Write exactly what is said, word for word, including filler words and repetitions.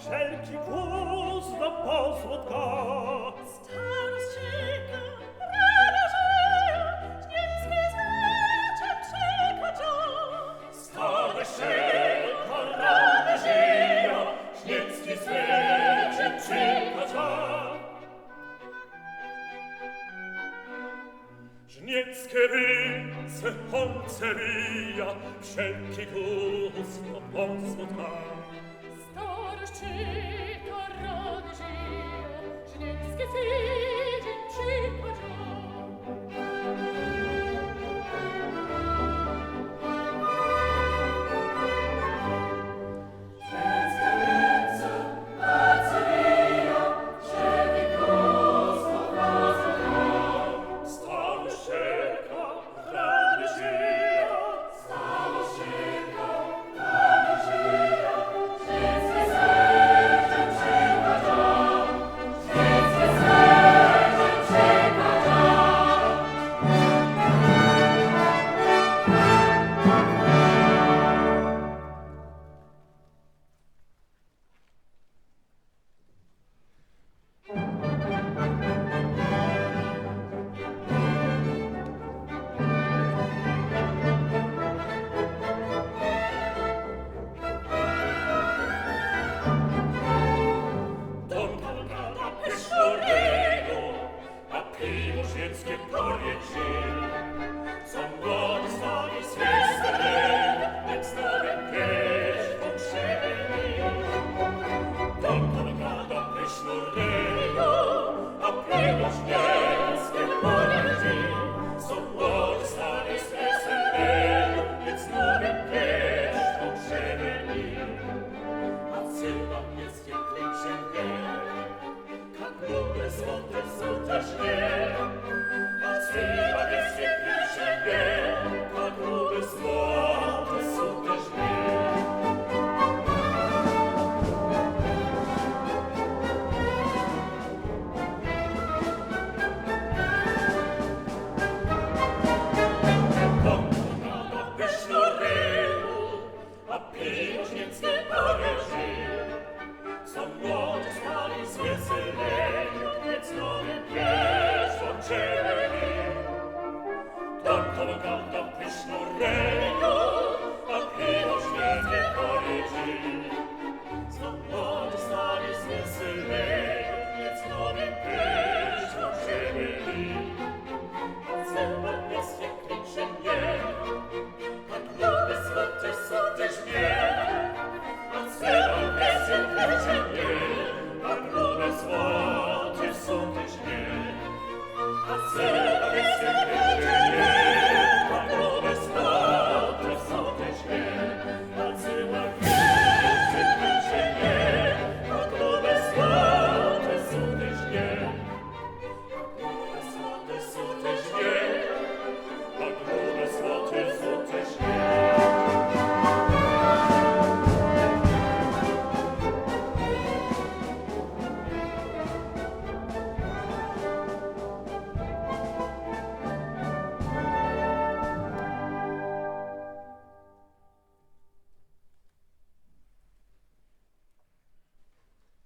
Wszelki kłus do pozłotka. Starość czeka, rada żyje, z niebieskiej zmycie przykłada. Starość czeka, rada żyje, z niebieskiej zmycie przykłada. Žnjecke rěce, holce wija, wszelki kłus do pozłotka. Starość czeka, rada żyje, žnjecke zmycie przykłada. A piwo žnjecke porěči, zo młodi stari zwjesele, nek z nowim pěstwom přebyli. Tom, tom gada pyšnu reju, a piwo žnjecke porěči, zo młodi stari zwjesele, nek z nowim pěstwom přebyli. A cyła pěstwom klěčenje, a piwo žnjecke porěči. Zo młodi stari zwjesele, nek z nowim pěstwom přebyli. Tom, tom gada pyšnu reju, a piwo žnjecke porěči. Zo młodi stari zwjesele, nek z nowim pěstwom přebyli. A cyła pěstwom klěčenje, a lube słodke sutešne,